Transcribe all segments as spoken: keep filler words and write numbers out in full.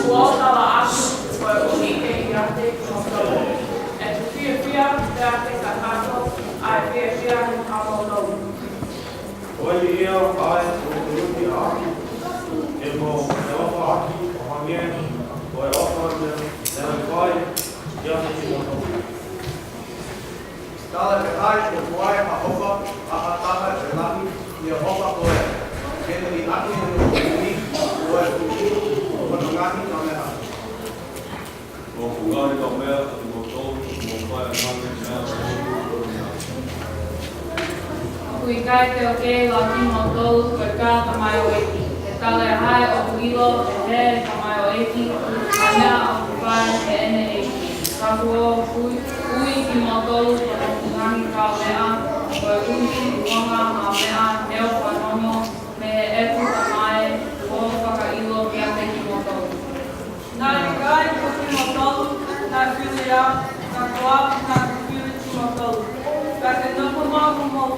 Kuo tala atu, ko e ʻuhi ke ʻiate kimoutolu ʻeku fiefia, pea te kakato ʻa e fiefia ʻa moutolu. Ko ia ai ʻoku ʻuhinga ʻaki, ʻe mo e ʻofa ʻaki, ʻo hangē ko e ʻofa naʻe fai kiate kimoutolu. Tala ke hai ko kuai ha ʻofa ʻa ha taha ʻe lahi ʻi he ʻofa ko ē, ke ne ʻi ʻaki ʻene moʻui, ko e tuku, ko hono ngaahi kaumeʻa. Ko hoku ngaahi kaumeʻa kiate kimoutolu, mo fai ʻa e ngaahi meʻa ko ia. ʻOku ʻikai te u kei lau kimoutolu ko e kau tamaioʻeiki. He tala ʻe hai ʻoku ʻilo ʻe he tamaioʻeiki ʻa e meʻa ʻoku fai ʻe heʻene ʻeiki. Ka kuo u ui, ui kimoutolu ko hoku ngaahi kaumeʻa, koeʻuhi kuo hanga ʻa e meʻa ʻo e fanongo mei heʻeku Tamai kuo fakaʻilo kiate kimoutolu. Naʻe ʻikai ko kimoutolu naʻe fili au, ka ko au naʻe fili kimoutolu, ka te nofo maʻu homou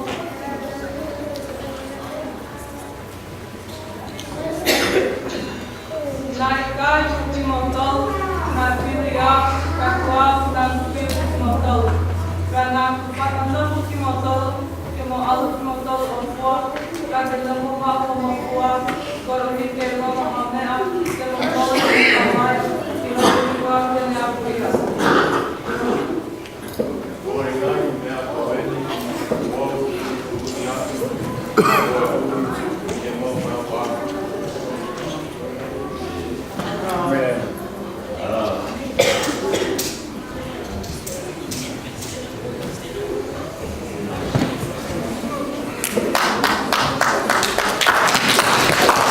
Naʻe ʻikai ko kimoutolu naʻe fili au, ka ko au naʻe fili kimoutolu. Ka naʻa ku fakanofo kimoutolu, ke mou ʻalu kimoutolu ʻo fua, ka te nofo maʻu homou fua, koeʻuhi ke longo ʻa e meʻa